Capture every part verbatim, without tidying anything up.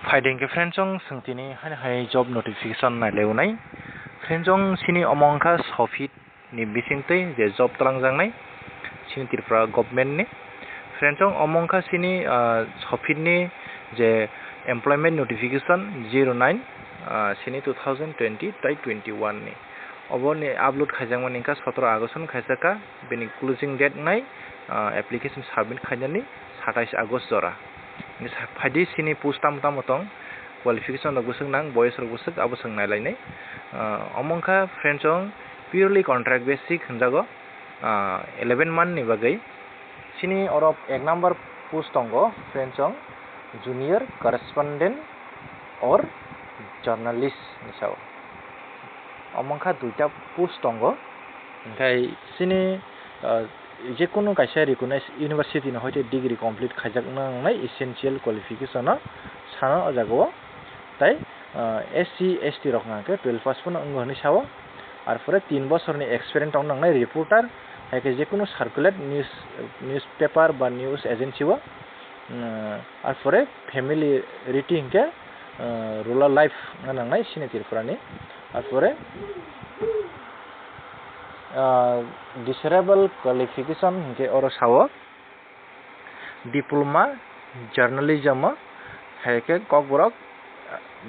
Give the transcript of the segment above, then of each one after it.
Phaidi hwnkhe friends, chwng tini haino hai job notification nailainai. Friends, chini omo wngkha Sofit ni bisingtwi je job twlangjaknai chini Tripura government ni. Friends, chwng omo wngkha chini, ah, Sofit ni je employment notification zero nine, ah, chini two thousand twenty tai twenty one ni. Oboni upload khaijakmani wngkha sotoro August ni khaijakha, bini closing date wngnai, ah, application submit khainani satais August jora. Phaidi chini post tamo tamo tong, qualification rok bwswk nang, boyes rok bwswk, abo chwng nailainai. Ah, omo wngkha friends, chwng purely contract basic hwnjago, ah, eleven month ni bagwi. Chini oro ek number post tongo, friends, chwng junior correspondent or journalist hinwi sao. Omo wngkha duita post tongo, hwnkhe chini, ah, jekunu kaisa recognized university ni hoite degree complete khaijak nangnai essential qualification no sana o jaga o. Tai, ah, S C, S T rok hwnka khe twelve pass phano wngo hinwi sao. Arpore tin bosorni experience tong nangnai reporter, hai khe jekunu circulate news, newspaper ba news agency o. Mm, arpore familiarity hinkhe, ah, rural life wngna nangnai chini Tripura ni. Arpore, ah, desirable qualification hinkhe oro sao. Diploma journalism o, hai khe Kokborok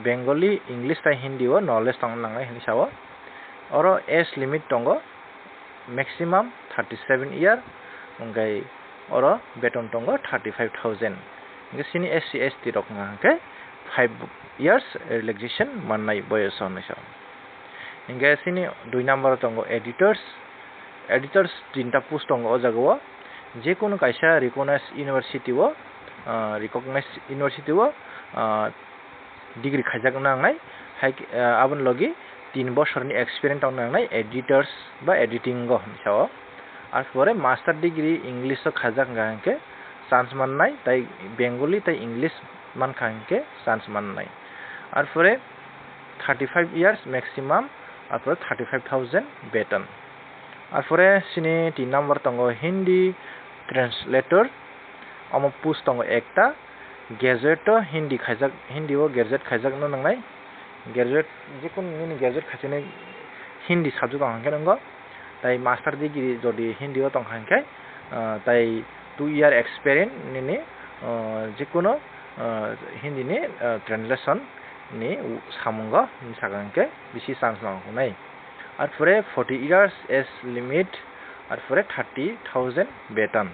Bengali, English tai Hindi o knowledge tong nangnai hinwi sao. Oro age limit tongo, maximum thirty seven year, hwnkhe oro beton tongo thirty five thousand. Hwnkhe chini S C, S T rok wngkha hwnkhe five years relaxation mannai boyos o hinwi sao. Hwnkhe chini dui number o tongo editors. Editors tinta post tongo o jaga o. Jekunu kaisa recognized university o, ah, recognized university o, ah, degree khaijak nangnai, hai, ah, aboni logi tin bosorni experience tong nangnai editors ba editing o hinwi sao. Arpore master degree English o khaijak wngkha hinkhe chance mannai, tai Bengali tai English mankha hinkhe chance mannai. Arpore thirty five years maximum, arpore thirty five thousand beton. Arpore chini tin number tongo Hindi translator, omo post tongo ekta, graduate o Hindi khaijak, Hindi o graduate khaijakno nangnai, graduate, jekunu nini graduate khaijaknai Hindi subject tong hwnkhe nwngo, tai master degree jodi Hindi o tongkha hwnkhe, ah, tai two year experience nini, ah, jekunu, ah, Hindi ni, ah, translation ni samungo hinwi sakha hwnkhe bisi chance nang wngnai. Arpore forty years age limit, arpore thirty thousand beton.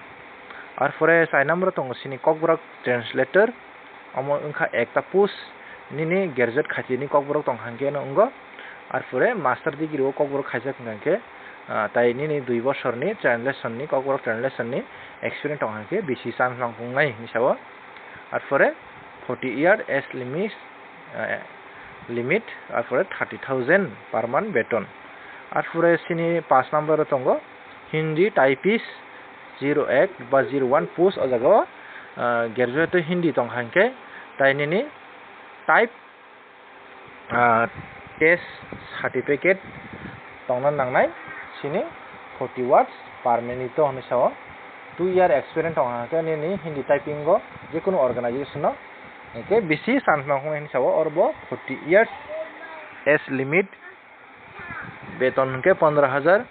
Arpore char number o tongo chini Kokborok translator, omo wngkha ekta post, nini graduate khaitini Kokborok tongkha hwnkhe no wngo. Arpore master degree o Kokborok khaijak hwnkha hwnkhe, ah, tai nini dui bosorni translation ni, Kokborok translation ni experience tongkha hwnkhe bisi chance nang wngnai hinwi sao. Arpore forty year age limit, eh, limit, arpore thirty thousand per month beton. Arpore chini paanch number o tongo Hindi typist zero ek ba zero one post o jaga o, ah, graduate Hindi tongkha hwnkhe tai nini type, ah, test certificate tongna nangnai chini forty words per minute o hinwi sao. Two year experience tongkha hwnkhe nini Hindi typing o jekunu organization o hwnkhe bisi chance nang wngnai hinwi sao, oro bo forty years age limit, beton hwnkhe pondro hajar.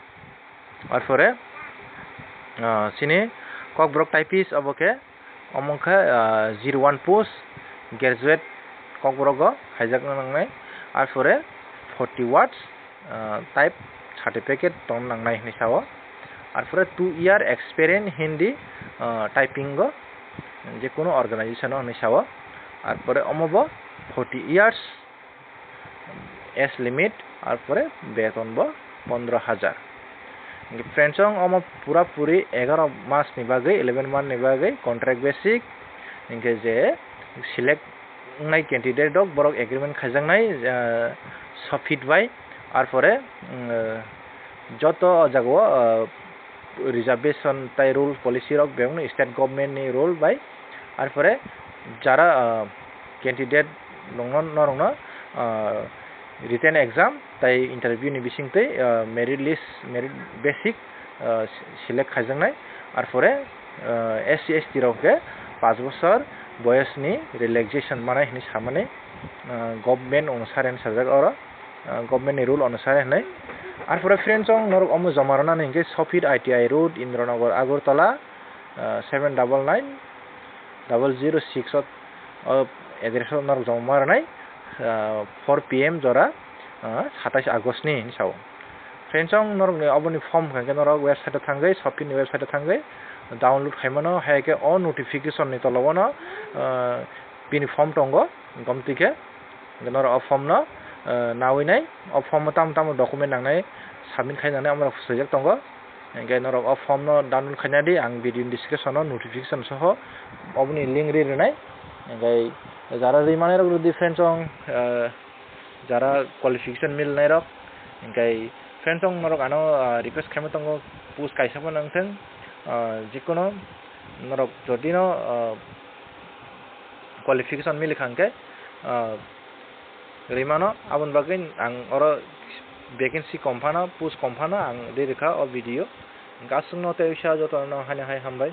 Arpore, ah, chini Kokborok typist obo khe, omo khe, ah, zero one post, graduate Kokborok o khaijak nangnai. Arpore forty words, ah, type certificate tong nangnai hinwi sao. Arpore two year experience Hindi, ah, typing o jekunu organization o hinwi sao. Arpore omo bo forty years age limit, arpore beton bo pondro hajar. Hwnkhe friends, chwng omo pura puri egaro mas ni bagwi, eleven month ni bagwi contract basic, hwnkhe je select wngnai candidate rok, borok agreement khaijaknai, ah, Sofit bai, arpore, mm, joto o jaga o, ah, reservation tai rule policy rok bebakno state government ni rule bai, arpore jara, ah, candidate rokno, norokno, ah, written exam tai interview ni bisingtwi, ah, merit list, merit basic, ah, select khaijaknai. Arpore, ah, S C S T rok khe paanch bosor, boyosni relaxation manai hinwi samani, ah, government onusare hinwi sajak oro, ah, government ni rule onusare hinwi. Arpore friends, chwng norok omo joma rwnani hinkhe Sopit I T I Road, Indranagar, Agartala, ah, seven double nine double zero six o, o address o norok joma rwnai, ah, four P M jora, ah, satais August ni hinwi sao. Friends, chwng norokni oboni form hwnkhe norok website o thangwi, Sopit ni website o thangwi download khaimano, hai khe o notification ni tola o no, ah, bini form tongo, gomtwi khe. Hwnkhe norok o form no, ah, nawi nai, o form o tamo tamo document nangnai submit khainani amorok swijak tongo. Hwnkhe norok o form no download khaina di, ang video ni description o notification soho oboni link ri rwnai. Hwnkhe jara ri manai rok rw di friends, chwng, ah, jara qualification mil nai rok. Hwnkhe friends, chwng norok ano, ah, request khaima tongo, post kaisa phano wngthwng, ah, jikunu norok jodi no, ah, qualification mili kha hwnkhe, ah, rimano, aboni bagwi ang oro vacancy kom phano, post kom phano ang ri rwkha o video. Hwnkhe aswkno tei wngsa jotono haino hai hambai.